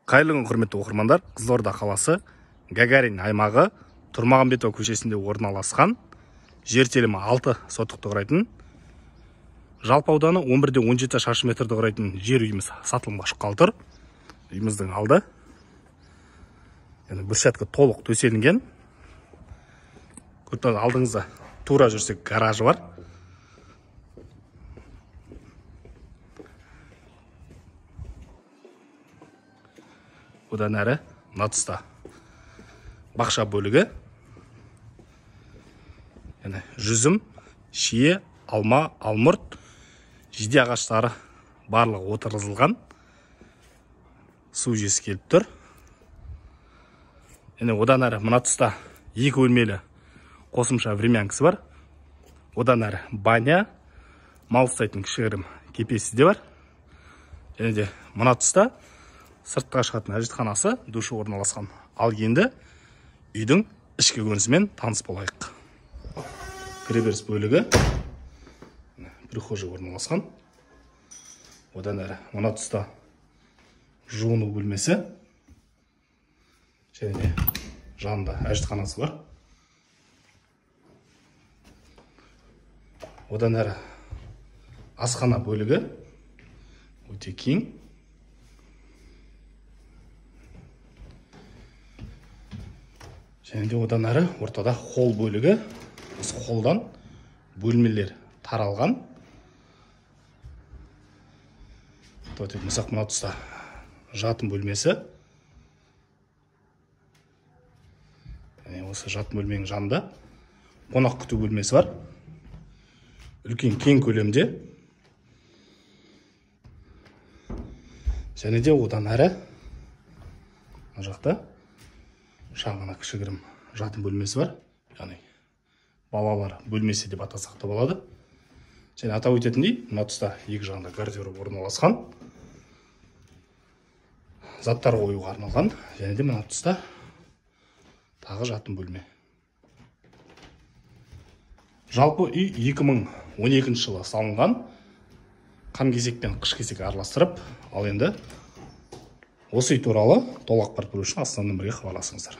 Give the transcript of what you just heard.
Қайырлы күн, құрметті оқырмандар. Қызылорда қаласы Гагарин аймағы Тұрмағамбетова көшесінде орналасқан жер телімі 6 сотықты құрайтын, жалпы ауданы 11,17 шаршы метрді құрайтын жер үйіміз сатылымға шыққалы тұр. Үйіміздің алды яғни брусчатка толық төселінген. Көріп алдыңызда тура жүрсек гаражы бар. Одан әрі мына тұста бақша бөлігі, яғни жүзім, шие, алма, алмұрт, жиде ағаштары барлығы отырғызылған. Су жүйесі келіп тұр. Яғни одан әрі мына тұста екі бөлмелі қосымша времянкасы бар. Одан әрі баня, мал ұстайтын кішігірім кепесі де бар. Және де мына тұста сыртқа шығатын әжетханасы, душы орналасқан. Ал енді үйдің ішкі көрінісімен таныс болайық. Кіреберіс бөлігі, прихожая орналасқан. Одан әрі мына тұста жуыну бөлмесі, және де жанында әжетханасы бар. Одан әрі асхана бөлігі өте кең. Және де одан әрі ортада холл бөлігі. Осы холлдан бөлмелер таралған. Мысақ мына тұста жатын бөлмесі. Және осы жатын бөлменің жанында қонақ күту бөлмесі бар. Үлкен кең көлемде. Және де одан әрі мына жақта шағын кішігірім жатын бөлмесі бар. Яғни балалар бөлмесі деп атасақ та болады. Және атап өтетіндей, мына тұста екі жағында гардероб орналасқан. Заттар қоюға арналған. Және де мына тұста тағы жатын бөлме. Жалпы үй 2012 жылы салынған. Қам кезек пен қыш кезек араластырып, ал енді осы үй туралы толық ақпарат білу үшін астынан нөмірге хабарласыңыздар.